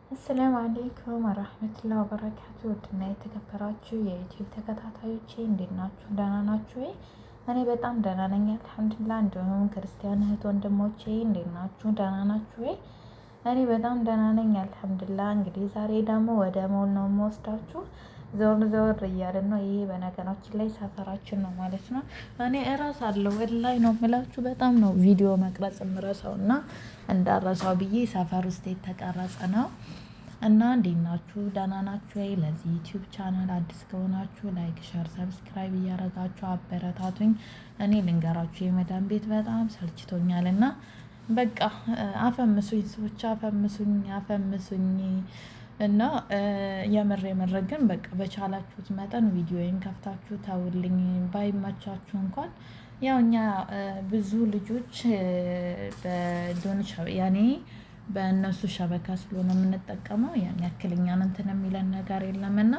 السلام عليكم ورحمة الله وبركاته። ውድና የተከበራችሁ የዩቲዩብ ተከታታዮቼ እንዴት ናችሁ? ደህና ናችሁ ወይ? እኔ በጣም ደህና ነኝ الحمد لله። እንዲሁም ክርስቲያን እህት ወንድሞቼ እንዴት ናችሁ? ደህና ናችሁ ወይ? እኔ በጣም ደህና ነኝ الحمد لله። እንግዲህ ዛሬ ደግሞ ወደ ሞል ነው የምወስዳችሁ። ዞር ዞር እያልን ነው። ይሄ በነገራችን ላይ ሰፈራችን ነው ማለት ነው። እኔ እረሳለሁ والله ነው የምላችሁ። በጣም ነው ቪዲዮ መቅረጽ የምረሳው እና እንዳረሳው ብዬ ሰፈር ውስጥ የተቀረጸ ነው። እና እንዴት ናችሁ? ደህና ናችሁ ወይ? ለዚህ ዩቲዩብ ቻናል አዲስ ከሆናችሁ like፣ share፣ subscribe እያረጋችሁ አበረታቱኝ። እኔ ልንገራችሁ የመዳን ቤት በጣም ሰልችቶኛል እና በቃ አፈምሱኝ፣ ሰዎች አፈምሱኝ፣ አፈምሱኝ። እና የምር የምር ግን በቃ በቻላችሁት መጠን ቪዲዮዬን ከፍታችሁ ተውልኝ። ባይመቻችሁ እንኳን ያው እኛ ብዙ ልጆች በዶን ያኔ በእነሱ شبكة ስለሆነ የምንጠቀመው ያን ያክል እኛን እንትን የሚለን ነገር የለምና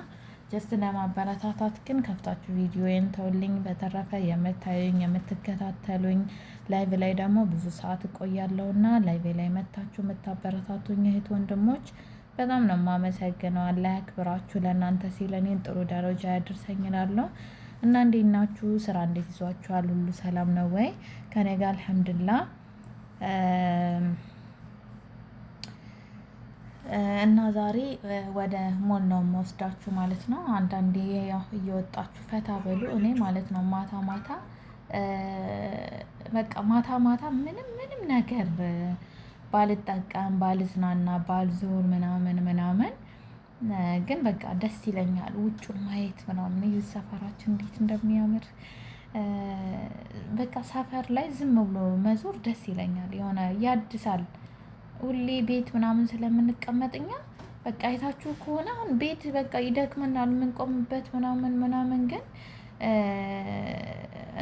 just ለማበረታታት ግን ከፍታችሁ ቪዲዮዬን ተውልኝ። በተረፈ የምታዩኝ የምትከታተሉኝ፣ live ላይ ደግሞ ብዙ ሰዓት እቆያለሁና live ላይ መታችሁ የምታበረታቱኝ እህት ወንድሞች በጣም ነው የማመሰግነው። አላህ ያክብራችሁ። ለእናንተ ሲል እኔን ጥሩ ደረጃ ያድርሰኝ እላለሁ። እና እንዴት ናችሁ? ስራ እንዴት ይዟችኋል? ሁሉ ሰላም ነው ወይ? ከኔ ጋር الحمد لله። እና ዛሬ ወደ ሞል ነው የምወስዳችሁ ማለት ነው። አንዳንዴ ያው እየወጣችሁ ፈታ በሉ። እኔ ማለት ነው ማታ ማታ በቃ ማታ ማታ ምንም ምንም ነገር ባልጠቀም፣ ባልዝናና፣ ባልዞር ምናምን ምናምን ግን በቃ ደስ ይለኛል ውጩን ማየት ምናምን። እዩ ሰፈራችን እንዴት እንደሚያምር። በቃ ሰፈር ላይ ዝም ብሎ መዞር ደስ ይለኛል። የሆነ ያድሳል። ሁሌ ቤት ምናምን ስለምንቀመጥ እኛ በቃ አይታችሁ ከሆነ አሁን ቤት በቃ ይደክመናል የምንቆምበት ምናምን ምናምን፣ ግን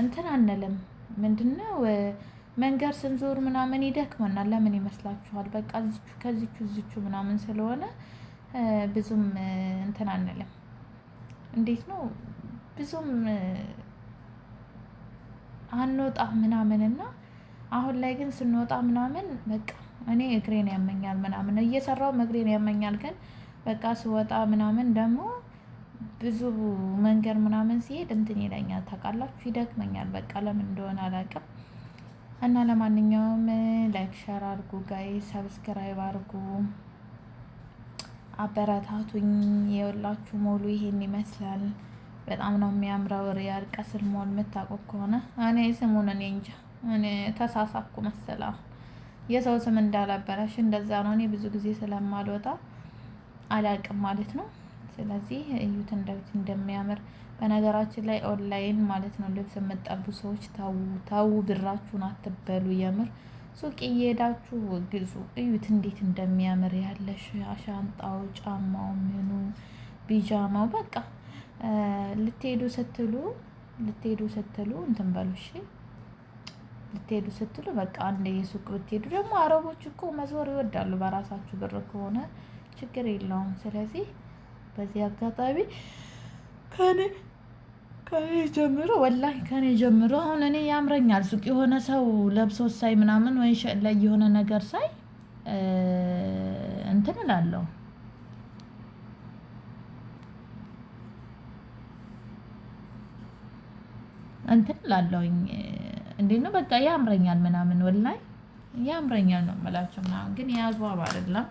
እንትን አንልም። ምንድነው መንገድ ስንዞር ምናምን ይደክመናል። ለምን ይመስላችኋል? በቃ እዚቹ ከዚቹ እዚቹ ምናምን ስለሆነ ብዙም እንትን አንልም። እንዴት ነው ብዙም አንወጣ ምናምን። እና አሁን ላይ ግን ስንወጣ ምናምን በቃ እኔ እግሬን ያመኛል ምናምን፣ እየሰራውም እግሬን ያመኛል። ግን በቃ ስወጣ ምናምን ደግሞ ብዙ መንገድ ምናምን ሲሄድ እንትን ይለኛል ታውቃላችሁ፣ ይደክመኛል። በቃ ለምን እንደሆነ አላውቅም። እና ለማንኛውም like share አድርጉ guys፣ subscribe አድርጉ፣ አበረታቱኝ። የወላችሁ ሞሉ ይሄን ይመስላል። በጣም ነው የሚያምረው። ሪያድ ቀስር ሞል የምታውቁ ከሆነ፣ እኔ ስሙን እኔ እንጃ፣ እኔ ተሳሳኩ መሰላ የሰው ስም እንዳላበላሽ እንደዛ ነው። እኔ ብዙ ጊዜ ስለማልወጣ አላቅም ማለት ነው። ስለዚህ እዩት እንደት እንደሚያምር። በነገራችን ላይ ኦንላይን ማለት ነው ልብስ የምጠቡ ሰዎች ተው ተው፣ ብራችሁን አትበሉ። የምር ሱቅ እየሄዳችሁ ግዙ። እዩት እንዴት እንደሚያምር ያለሽ ሻንጣው፣ ጫማው፣ ምኑ፣ ቢጃማው በቃ ልትሄዱ ስትሉ እንትን በሉ እሺ። ልትሄዱ ስትሉ በቃ አንድ የሱቅ ብትሄዱ ደግሞ አረቦች እኮ መዞር ይወዳሉ። በራሳችሁ ብር ከሆነ ችግር የለውም። ስለዚህ በዚህ አጋጣሚ ከኔ ጀምሮ፣ والله ከኔ ጀምሮ አሁን እኔ ያምረኛል ሱቅ የሆነ ሰው ለብሶ ሳይ ምናምን ወይ ላይ የሆነ ነገር ሳይ እንትን እላለሁ። እንትን እላለሁኝ፣ እንዴት ነው በቃ ያምረኛል ምናምን፣ والله ያምረኛል ነው የምላቸው ምናምን፣ ግን የአግባብ አይደለም።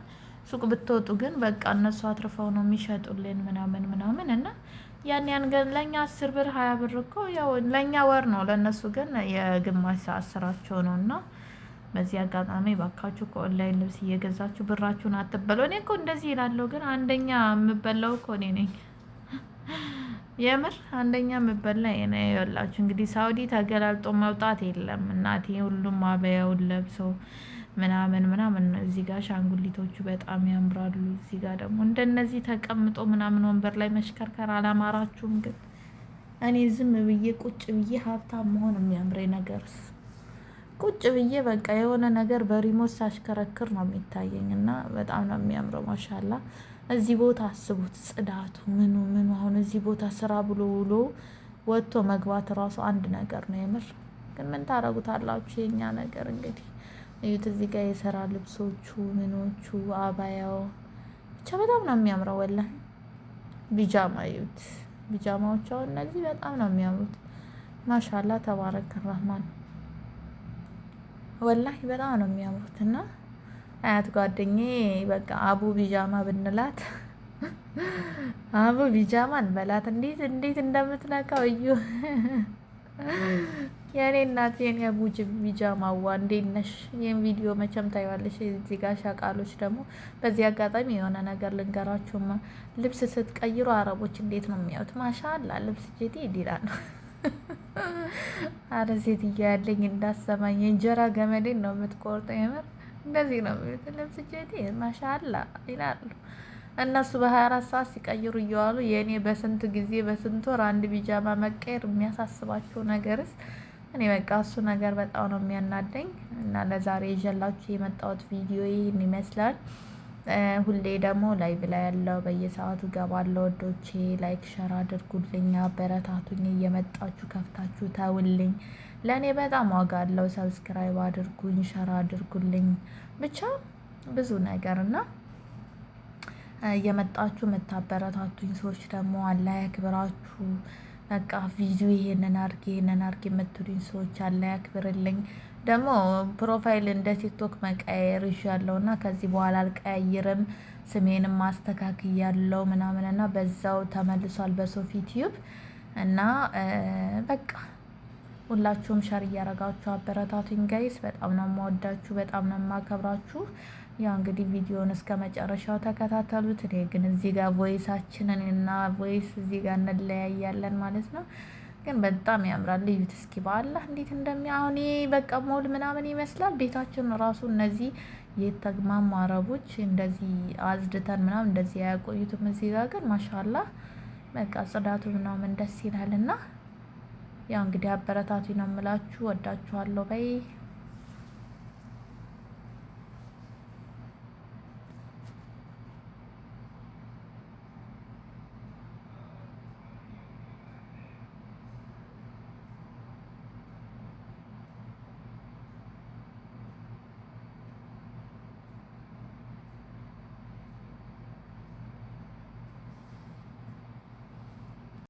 ሱቅ ብትወጡ ግን በቃ እነሱ አትርፈው ነው የሚሸጡልን ምናምን ምናምን። እና ያን ያን ግን ለእኛ 10 ብር 20 ብር እኮ ያው ለእኛ ወር ነው፣ ለእነሱ ግን የግማሽ ሰዓት ስራቸው ነው። እና በዚህ አጋጣሚ ባካችሁ ከኦንላይን ልብስ እየገዛችሁ ብራችሁን አትበሉ። እኔ እኮ እንደዚህ ይላለሁ፣ ግን አንደኛ የምበላው እኮ እኔ ነኝ። የምር አንደኛ የምበላ እኔ። ይኸውላችሁ እንግዲህ ሳውዲ ተገላልጦ መውጣት የለም እናቴ፣ ሁሉም አበያውን ለብሶ ምናምን ምናምን። እዚህ ጋር አሻንጉሊቶቹ በጣም ያምራሉ። እዚህ ጋር ደግሞ እንደነዚህ ተቀምጦ ምናምን ወንበር ላይ መሽከርከር አላማራችሁም? ግን እኔ ዝም ብዬ ቁጭ ብዬ ሀብታም መሆን የሚያምረኝ ነገርስ ቁጭ ብዬ በቃ የሆነ ነገር በ remote ሳሽከረክር ነው የሚታየኝ እና በጣም ነው የሚያምረው። ما شاء الله። እዚህ ቦታ አስቡት፣ ጽዳቱ ምኑ ምኑ። አሁን እዚህ ቦታ ስራ ብሎ ውሎ ወጥቶ መግባት እራሱ አንድ ነገር ነው የምር። ግን ምን ታረጉታላችሁ? የኛ ነገር እንግዲህ እዩት። እዚህ ጋር የስራ ልብሶቹ ምኖቹ አባያው ብቻ በጣም ነው የሚያምረው። ወላሂ ቢጃማ እዩት። ቢጃማዎች አሁን እነዚህ በጣም ነው የሚያምሩት። ማሻላ ተባረከ ረህማን፣ ወላሂ በጣም ነው የሚያምሩት። እና አያት ጓደኛዬ በቃ አቡ ቢጃማ ብንላት፣ አቡ ቢጃማ እንበላት፣ እንዴት እንዴት እንደምትነካው እዩ። የእኔ እናት፣ የኔ አቡ ቢጃማዋ፣ እንዴት ነሽ? ይህን ቪዲዮ መቼም ታይዋለሽ። እዚህ ጋር ሸቃሎች ደግሞ በዚህ አጋጣሚ የሆነ ነገር ልንገራችሁማ። ልብስ ስትቀይሩ አረቦች እንዴት ነው የሚያዩት? ማሻላ ልብስ ጀዲድ ይላሉ። አረ ሴትዮ ያለኝ እንዳሰማኝ የእንጀራ ገመዴን ነው የምትቆርጠው። የምር እንደዚህ ነው የሚሉት። ልብስ ጀዲድ ማሻላ ይላሉ። እነሱ በ24 ሰዓት ሲቀይሩ እየዋሉ የእኔ በስንት ጊዜ፣ በስንት ወር አንድ ቢጃማ መቀየር የሚያሳስባቸው ነገርስ እኔ በቃ እሱ ነገር በጣም ነው የሚያናደኝ። እና ለዛሬ ይዤላችሁ የመጣሁት ቪዲዮ ይህን ይመስላል። ሁሌ ደግሞ live ላይ ያለው በየሰዓቱ ገባለሁ። ወዶቼ like share አድርጉልኝ፣ አበረታቱኝ። እየመጣችሁ ከፍታችሁ ተውልኝ። ለእኔ በጣም ዋጋ አለው። Subscribe አድርጉኝ፣ share አድርጉልኝ፣ ብቻ ብዙ ነገር። እና እየመጣችሁ የምታበረታቱኝ ሰዎች ደግሞ አላህ ያክብራችሁ። በቃ ቪዲዮ ይሄንን አርጊ፣ ይሄንን አርጊ የምትሉኝ ሰዎች አላህ ያክብርልኝ። ደግሞ profile እንደ ቲክቶክ መቀየር ይዣለሁ እና ከዚህ በኋላ አልቀያይርም። ስሜንም ማስተካክያለሁ ምናምን እና በዛው ተመልሷል በሶፊ ቲዩብ። እና በቃ ሁላችሁም share እያረጋችሁ አበረታቱኝ guys። በጣም ነው የምወዳችሁ፣ በጣም ነው የማከብራችሁ። ያው እንግዲህ ቪዲዮን እስከ መጨረሻው ተከታተሉት። እኔ ግን እዚህ ጋር voice ኣችንን እና voice እዚህ ጋር እንለያያለን ማለት ነው። ግን በጣም ያምራል። ልዩት እስኪ በአላህ እንዴት አሁን በቃ ሞል ምናምን ይመስላል ቤታችን ራሱ። እነዚህ የተግማሙ አረቦች እንደዚህ አዝድተን ምናምን እንደዚህ አያቆዩትም። እዚህ ጋር ግን ማሻላ በቃ ጽዳቱ ምናምን ደስ ይላል። እና ያው እንግዲህ አበረታቱኝ ነው የምላችሁ። ወዳችኋለሁ። Bye.